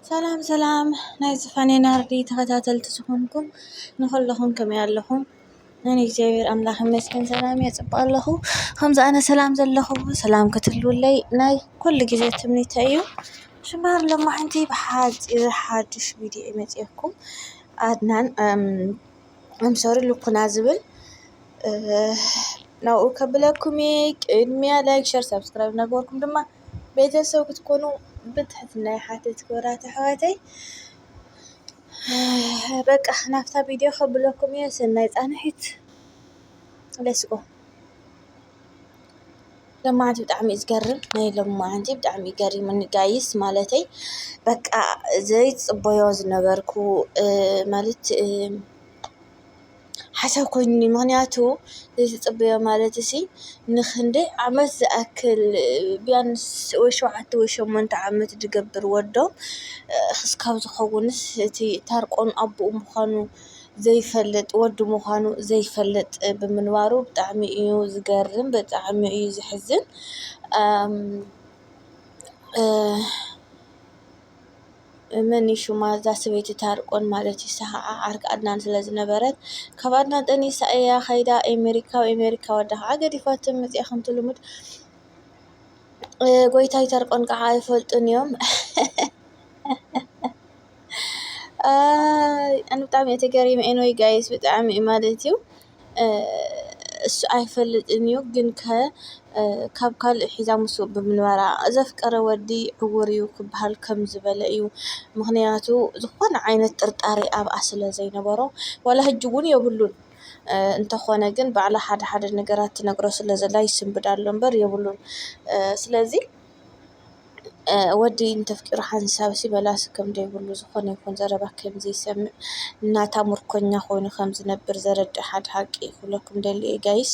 ሰላም ሰላም ናይ ዝፋኔ ናርዲ ተኸታተልቲ ዝኾንኩም ንኹለኹም ከመይ ኣለኹም? ኣነ እግዚኣብሔር ኣምላኽ ይመስገን ሰላም እየ፣ ጽቡቕ ኣለኹ። ከምዚ ኣነ ሰላም ዘለኹ ሰላም ክትህልውለይ ናይ ኩሉ ግዜ ትምኒተይ እዩ። ሽምባር ሎማሕንቲ ብሓጺር ሓድሽ ቪድዮ እየ መጺኤኩም። ኣድናን ኣምሶሪ ልኩና ዝብል ናብኡ ከብለኩም እየ። ቅድሚያ ላይክ፣ ሸር፣ ሳብስክራይብ እናገበርኩም ድማ ቤተሰብ ክትኮኑ ብትሕትና ይሓትት። ክቡራት ኣሕዋተይ፣ በቃ ናብታ ቪድዮ ከብለኩም እየ። ሰናይ ጻንሒት። ሌትስ ጎ። ሎማዓንቲ ብጣዕሚ እዩ ዝገርም። ናይ ሎማዓንቲ ብጣዕሚ እዩ ገሪሙኒ ጋይስ፣ ማለተይ በቃ ዘይጽበዮ ዝነበርኩ፣ እ፣ ማለት፣ እ፣ ሓሳብ ኮይኑኒ። ምኽንያቱ ዘይትጽበዮ ማለት እሲ ንኽንደይ ዓመት ዝኣክል፣ እ፣ ቢያንስ ወይ ሸውዓተ ወይ ሸሞንተ ዓመት ዝገብር ወዶም፣ እ፣ ክስካብ ዝኸውንስ እቲ ታርቆን ኣቦኡ ምዃኑ ዘይፈልጥ፣ ወዱ ምዃኑ ዘይፈልጥ ብምንባሩ ብጣዕሚ እዩ ዝገርም፣ ብጣዕሚ እዩ ዝሕዝን። ኣም፣ እ፣ መን እዩ ሽማ እዛ ሰበይቲ ታርቆን ማለት እዩ፣ ንሳ ኸዓ ዓርኪ ኣድናን ስለ ዝነበረት፣ ካብ ኣድናን ጠኒሳ እያ ኸይዳ ኤሜሪካ፣ ኣብ ኤሜሪካ ወዳ ኸዓ ገዲፋቶ መፂኣ ከምቲ ልሙድ። እ፣ ጎይታይ ታርቆን ከዓ ኣይፈልጡን እዮም። ኣይ፣ ኣነ ብጣዕሚ እየ ተገሪመ። ኤንወይ ጋይስ፣ ብጣዕሚ እዩ ማለት እዩ። እ፣ እሱ ኣይፈልጥን እዩ፣ ግን ከ፣ እ፣ ካብ ካልእ ሒዛ ምስኡ ብምንባራ፣ ዘፍቀረ ወዲ ዕውር እዩ ክበሃል ከም ዝበለ እዩ። ምኽንያቱ፣ ዝኾነ ዓይነት ጥርጣሬ ኣብኣ ስለ ዘይነበሮ፣ ዋላ ሕጂ እውን የብሉን። እ፣ እንተኾነ ግን፣ ባዕላ ሓደ ሓደ ነገራት ትነግሮ ስለ ዘላ ይስንብዳ ኣሎ እምበር የብሉን። እ፣ ስለዚ፣ እ፣ ወዲ እንተፍቂሩ ሓንሳብ ሲ መላሲ ከም ዘይብሉ፣ ዝኾነ ይኹን ዘረባ ከም ዘይሰምዕ፣ ናታ ምርኮኛ ኮይኑ ከም ዝነብር ዘረድእ ሓደ ሓቂ ክብለኩም ደሊ እየ ጋይስ።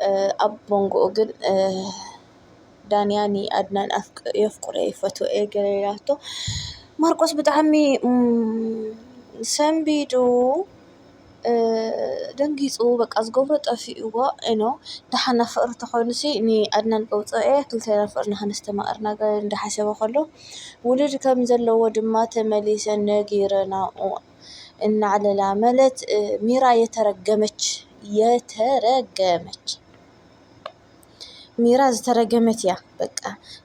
እ፣ ኣብ መንጎኡ ግን፣ እ፣ ዳንያ ንኣድናን ኣፍቅ-፣ የፍቅሮ እየ፣ ይፈትዎ እየ ገለ ኢላቶ። ማርቆስ ብጣዕሚ፣ እም፣ ሰንቢዱ። እ፣ ደንጊጹ፣ በቃ ዝገብሮ ጠፊእዎ። እኖ፣ ደሓን ኣብ ፍቕሪ ተኾይኑሲ ንኣድናን ቀውጽኦ እየ፣ ክልቴና ፍቕርና ከነስተማቕር እናገ-፣ እንዳሓሰበ ከሎ፣ ውሉድ ከም ዘለዎ ድማ ተመሊሰ ነጊረናኡ። እናዕለላ፣ ማለት፣ እ፣ ሚራ የተረገመች፣ የተረገመች። ሚራ ዝተረገመት እያ። በቃ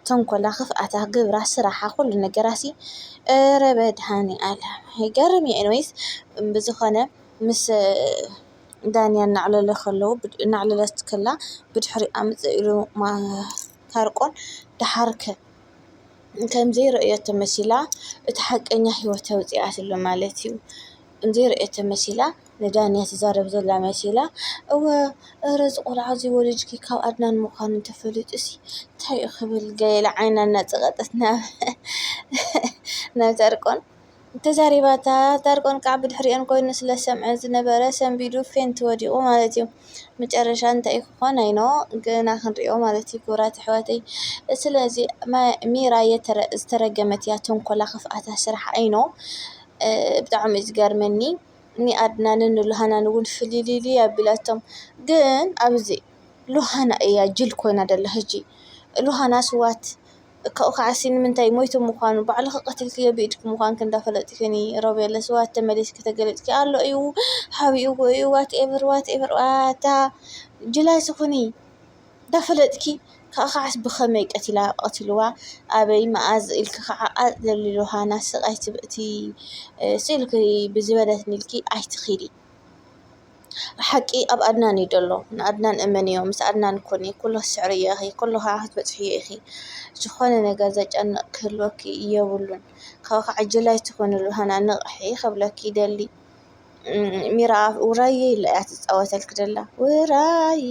ተንኮላ፣ ክፍኣታ፣ ግብራ፣ ስራሓ፣ ኩሉ ነገራሲ። ኧረ በድሃኒ ኣለም ይገርም እዩ። ኤንዌይስ ብዝኾነ ምስ ዳንያ እናዕለለ ከለዉ፣ ብድ-፣ እናዕለለት ከላ ብድሕሪኣ ምጽእ ኢሉ ማ-፣ ታርቆን ደሓርከ ከም ዘይረእየቶ መሲላ እቲ ሓቀኛ ህይወት ተውፅኣትሉ ማለት እዩ። ዘይረእየቶ መሲላ ንዳንያ ትዛረብ ዘላ መሲላ፣ እወ፣ እረ፣ እዚ ቆልዓ እዚ ወሊድኪ ካብ ኣድናን ምዃኑ እንተፈሊጡ ሲ እንታይ እዩ ክብል ገለ ኢላ ዓይና እናፀቐጠት ናብ፣ ናብ ታርቆን ተዛሪባታ። ታርቆን ከዓ ብድሕሪኦን ኮይኑ ስለ ዝሰምዐ ዝነበረ ሰንቢዱ ፌንት ወዲቑ ማለት እዩ። መጨረሻ እንታይ ክኾን ኣይኖ ገና ክንሪኦ ማለት እዩ ክቡራት ኣሕዋተይ። ስለዚ መ-፣ ሚራ የተረ-፣ ዝተረገመት እያ፣ ተንኮላ ክፍኣታ ስራሕ ኣይኖ። እ፣ ብጣዕሚ እዩ ዝገርመኒ። ንኣድናንን ንሉሃናን እውን ፍልልይ ኣቢላቶም። ግን ኣብዚ ሉሃና እያ ጅል ኮይና ደላ ሕጂ። ሉሃና ስዋት ካብኡ ከዓሲ ንምንታይ ሞይቱ ምዃኑ ባዕልኺ ቀቲልክዮ ብኢድኪ ምዃንኪ እንዳፈለጥኪ ኒ ሮቤል ስዋት ተመሊስኪ ተገሊጽኪ ኣሎ እዩ ሓቢእዎ እዩ ዋትኤቨር ዋትኤቨር ዋታ ጅል ኣይትኹኒ እንዳፈለጥኪ ካብኡ ከዓስ ብኸመይ ቀቲላ ቀቲልዋ ኣበይ መኣዝ ኢልኪ ከዓ ኣጽለሊ ሉሃና ስቕ ኣይትብእቲ ስኢልኪ ብዝበለትኒ ኢልኪ ኣይትኺዲ። ሓቂ ኣብ ኣድናን እዩ ደሎ። ንኣድናን እመንዮ፣ ምስ ኣድናን ኩኒ። ኩሉ ክስዕር እየ ኢኺ፣ ኩሉ ከዓ ክትበጽሕዮ ኢኺ። ዝኾነ ነገር ዘጨንቕ ክህልወኪ የብሉን። ካብኡ ከዓ ጅል ኣይትኹኒ ሉሃና፣ ንቕሒ ክብለኪ ይደሊ። እም፣ ሚራ ውራየ ኢላ እያ ትጻወተልኪ ደላ። ውራየ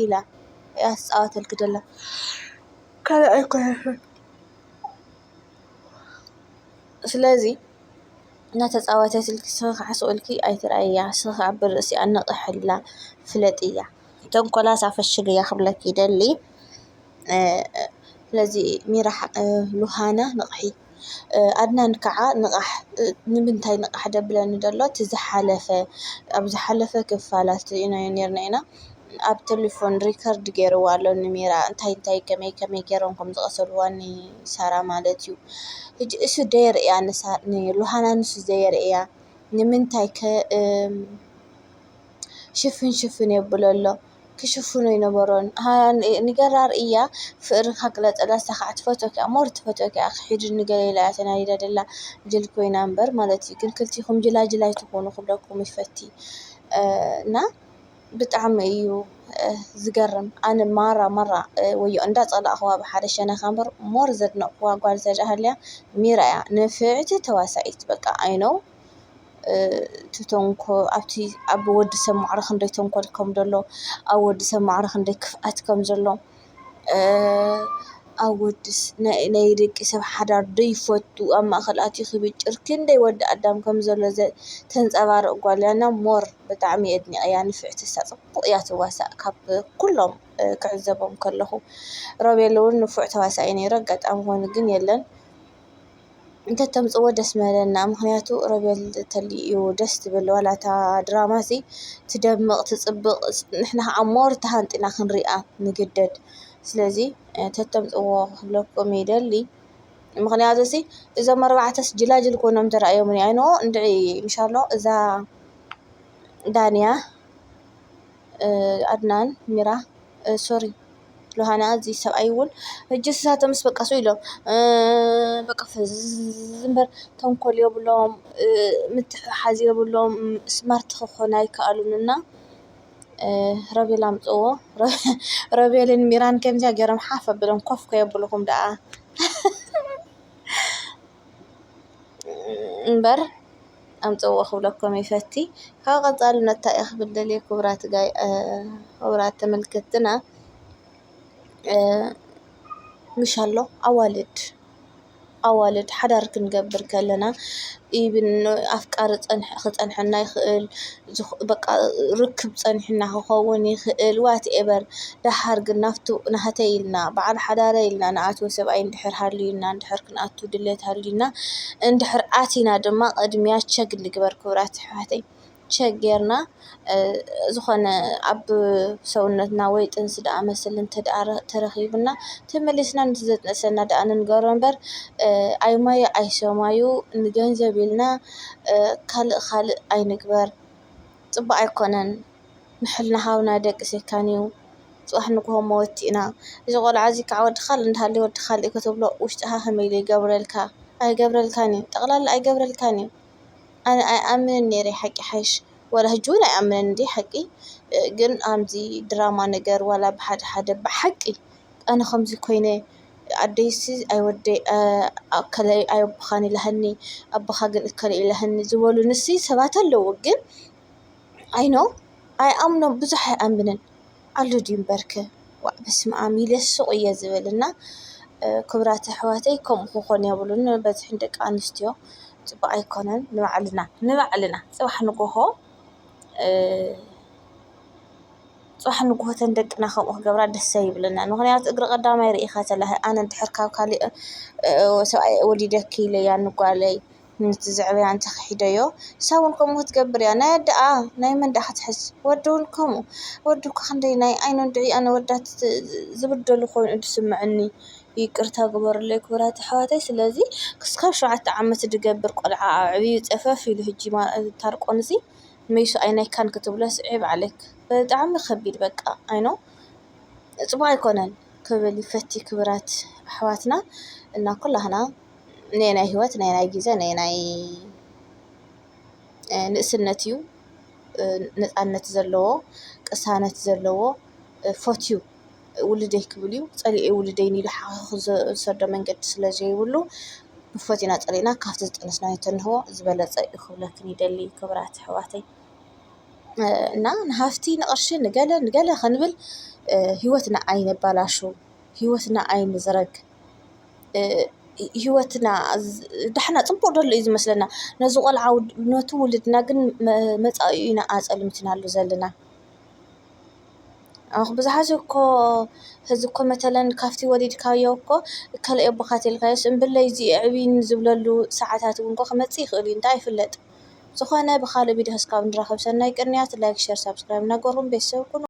ኢላ እያ ትጻወተልኪ ደላ። ካልእ ኣይኮነትን። ስለዚ እናተጻወተትልኪ ስኺ ከዓ ስቕ ኢልኪ ኣይትርኣይያ። ስኺ ከዓ ብርእሲኣ ንቕሕ ኢላ ፍለጥያ። ተንኮላ ሳፈሽግያ ክብለኪ ይደሊ። እ፣ ስለዚ ሚራ ሓ-፣ እ፣ ሉሃና ንቕሒ። እ፣ ኣድናን ከዓ ንቓሕ። እ፣ ንምንታይ ንቓሕ ደብለኒ ደሎ? እቲ ዝሓለፈ፣ ኣብ ዝሓለፈ ክፋላት ርኢናዮ ኔርና ኢና። ኣብ ቴሌፎን ሪከርድ ገይርዋ ኣሎ ንሚራ፣ እንታይ እንታይ ከመይ ከመይ ገይሮም ከም ዝቐተልዋ ንሳራ ማለት እዩ። ሕጂ እሱ ደየርእያ ንሳ-፣ ንሉሃና ንሱ ደየርእያ ንምንታይ ከ እም፣ ሽፍን ሽፍን የብሎ ኣሎ። ክሽፍኖ ይነበሮን። ሃ-፣ ን-፣ ንገራር እያ ፍቕሪ ካግለጸላ፣ ንሳ ከዓ ትፈትወኪ እያ፣ ሞር ትፈትወኪ እያ፣ ክሒድኒ ገለ ኢላ እያ ተናዲዳ ደላ ጅል ኮይና እምበር ማለት እዩ። ግን ክልቲኹም ጅላጅል ኣይትኾኑ ክብለኩም ይፈቲ። እ፣ እና ብጣዕሚ እዩ፣ እ፣ ዝገርም። ኣነ ማራ፣ ማራ፣ እ፣ ወዮ እንዳጸላእኽዋ ብሓደ ሸነኻ እምበር ሞር ዘድነቕኽዋ ጓል ተድኣ ሃልያ ሚራ እያ። ንፍዕቲ ተዋሳኢት በቃ፣ I know። እ፣ እቲ ተንኮ-፣ ኣብቲ ኣብ ወዲ ሰብ ማዕረ ክንደይ ተንኮል ከም ዘሎ፣ ኣብ ወዲ ሰብ ማዕረ ክንደይ ክፍኣት ከም ዘሎ፣ እ፣ ኣብ ወዲ ስ-፣ ናይ፣ ናይ ደቂ ሰብ ሓዳር ደይፈቱ፣ ኣብ ማእከል ኣትዩ ክብጭር ክንደይ ወዲ ኣዳም ከም ዘሎ ዘ-፣ ተንጸባርቕ ጓል እያ። እና ሞር ብጣዕሚ የድንቐያ፣ ንፍዕቲ እሳ ጽቡቕ እያ ትዋሳእ ካብ ኩሎም፣ እ፣ ክዕዘቦም ከለኹ። ሮቤል እውን ንፉዕ ተዋሳኢ ነይሩ፣ ኣጋጣሚ ኮይኑ ግን የለን። እንተተምጽዎ ደስ ምበለና፣ ምኽንያቱ ሮቤል ተሊኡ ደስ ትብል፣ ዋላ እታ ድራማ ሲ ትደምቕ ትጽብቕ፣ ንሕና ከዓ ሞር ተሃንጢና ክንሪኣ ንግደድ። ስለዚ፣ እ፣ ተተምጽዎ ክብለኩም ይደሊ። ምኽንያቱ ሲ እዞም ኣርባዕተስ ጅላጅል ኮይኖም ተራእዮምኒ። ኣይኖ እንድዒ፣ ምሻሎ እዛ ዳንያ፣ እ፣ ኣድናን፣ ሚራ፣ እ፣ ሶሪ፣ ሎሃና፣ እዚ ሰብኣይ እውን ሕጂ ንሳቶምስ በቃ ስው ኢሎም፣ እ፣ በቃ ፍዝዝ እምበር ተንኮል የብሎም፣ እ፣ ምትሕሓዝ የብሎም፣ ስማርት ክኾኑ ኣይከኣሉን። እና፣ እ፣ ረቤል ኣምፅዎ። ረቤልን ሚራን ከምዚያ ገይሮም ሓፍ ኣቢሎም ኮፍ ከየብልኹም ደኣ እምበር ኣምፅዎ ክብለኩም ይፈቲ። ካብ ቀፃልነት እንታይ እየ ክብል ደልየ ክቡራት ጋይ-፣ እ፣ ክቡራት ተመልከትትና፣ እ፣ ምሻሎ ኣዋልድ፣ ኣዋልድ ሓዳር ክንገብር ከለና ኢብን ኣፍቃሪ ፀንሕ-፣ ክፀንሐና ይኽእል፣ ዝኽ-፣ በቃ ርክብ ፀኒሕና ክኸውን ይኽእል፣ ዋት ኤቨር። ደሓር ግን ናብቱ ናህተይ ኢልና፣ በዓል ሓዳረይ ኢልና ንኣትዎ ሰብኣይ እንድሕር ሃልዩና፣ እንድሕር ክንኣቱ ድሌት ሃልዩና፣ እንድሕር ኣቲና ድማ ቅድሚያ ቸክ ንግበር ክቡራት ኣሕዋተይ። ቸክ ጌርና፣ እ፣ ዝኾነ ኣብ ሰውነትና ወይ ጥንሲ ደኣ መስል እንተ ደኣ ረ-፣ ተረኺቡና፣ ተመሊስና ነቲ ዘጥነሰና ደኣ ንንገሮ እምበር፣ እ፣ ኣይማዩ ኣይሰማዩ ንገንዘብ ኢልና፣ እ፣ ካልእ ካልእ ኣይንግበር። ጽቡቕ ኣይኮነን። ንሕልና ሃብና ደቅሴካን እዩ። ጽባሕ ንግሆ እሞ ወቲእና። እዚ ቆልዓ እዚ ከዓ ወዲ ካልእ እንዳሃለየ ወዲ ካልእ ከተብሎ ውሽጥኻ ከመይ ኢሉ ይገብረልካ? ኣይገብረልካን እዩ። ጠቕላላ ኣይገብረልካን እዩ። ኣነ ኣይኣምንን ነይረ ሓቂ ሓይሽ። ወላ ሕጂ እውን ኣይኣምንን እንዲ ሓቂ። ግን ኣምዚ ድራማ ነገር ዋላ ብሓደ ሓደ ብሓቂ ኣነ ከምዚ ኮይነ ኣደይሲ ኣይወደይ፣ እ፣ ኣከለ ኣይኣቦኻን ኢላሃኒ፣ ኣቦኻ ግን እከለ ኢላሃኒ ዝበሉ ንሲ ሰባት ኣለዉ። ግን ኣይኖ ኣይኣምኖ ብዙሕ ኣይኣምንን ኣሎ ድዩ እምበርከ። ዋዕ በስመ ኣብ ኢለ ሱቕ እየ ዝብል። እና፣ እ፣ ክቡራት ኣሕዋተይ ከምኡ ክኾን የብሉን። በዝሕን ደቂ ኣንስትዮ ጽቡቕ ኣይኮነን። ንባዕልና፣ ንባዕልና ጽባሕ ንጎሆ፣ እ፣ ጽባሕ ንግሆ ተን ደቅና ከምኡ ክገብራ ደስ ኣይብለናን። ምኽንያቱ እግሪ ቀዳማይ ርኢኻ ተላሂ። ኣነ እንድሕር ካብ ካሊእ፣ እ፣ ሰብኣይ ወሊደኪ ኢለያ ንጓለይ፣ ነቲ ዘዕበያ እንተኽሒደዮ፣ እሳ እውን ከምኡ ክትገብር እያ። ናይ ኣደኣ ናይ መን ደኣ ክትሕዝ? ወዲ እውን ከምኡ። ወዲ እኮ ክንደይ ናይ ዓይኑ እንድዒ ኣነ ወዳት ዝብደሉ ኮይኑ ድስምዐኒ። ይቅርታ ግበሩለይ ክቡራት ኣሕዋተይ። ስለዚ ክስካብ ሸውዓተ ዓመት ድገብር ቆልዓ ኣዕብዩ ጸፈፍ ኢሉ ሕጂ ማ-፣ ታርቆንሲ መይሱ ኣይናይካን ክትብሎ ስዒብ ዓለክ። ብጣዕሚ ከቢድ በቃ። ኣይኖ ጽቡቕ ኣይኮነን ክብል ይፈቲ ክቡራት ኣሕዋትና። እና ኩላህና ነናይ ህይወት፣ ነናይ ግዜ፣ ነናይ፣ እ፣ ንእስነት እዩ፣ እ፣ ነጻነት ዘለዎ፣ ቅሳነት ዘለዎ፣ እ፣ ፈትዩ ውልደይ ክብል እዩ። ጸሊኤ ውልደይ ኢሉ ሓኺኹ ዘ-፣ ዝሰዶ መንገዲ ስለ ዘይብሉ፣ ብፈቲና ጸሊእና ካብቲ ዝጠነስናዮ ተንህቦ ዝበለጸ እዩ ክብለክን ይደሊ ክቡራት ኣሕዋተይ። እ፣ እና ንሃፍቲ ንቕርሺ ንገለ ንገለ ክንብል፣ እ፣ ህይወትና ኣይነባላሹ፣ ህይወትና ኣይንዝረግ። እ፣ ህይወትና ዝ-፣ ዳሕና ጽቡቕ ደሎ እዩ ዝመስለና። ነዚ ቆልዓ ውድ-፣ ነቲ ውልድና ግን መ-፣ መጻኢኡ ኢና ኣጸልሚትናሉ ዘለና። ኣኹ ብዙሓት እኮ፣ ሕዚ እኮ መተለን ካብቲ ወሊድካዮ እኮ እከለ ኣቦኻ ተልካዮስ እምብለይ እዚ ኣዕብይኒ ዝብለሉ ሰዓታት እውን እኮ ክመጽእ ይኽእል እዩ፣ እንታይ ይፍለጥ። ዝኾነ ብኻልእ ቪድዮ ክስካብ ንራኸብ ሰናይ ቅንያት። ላይክ፣ ሸር፣ ሳብስክራይብ እናገርኩም ቤተሰብ ኩኑ።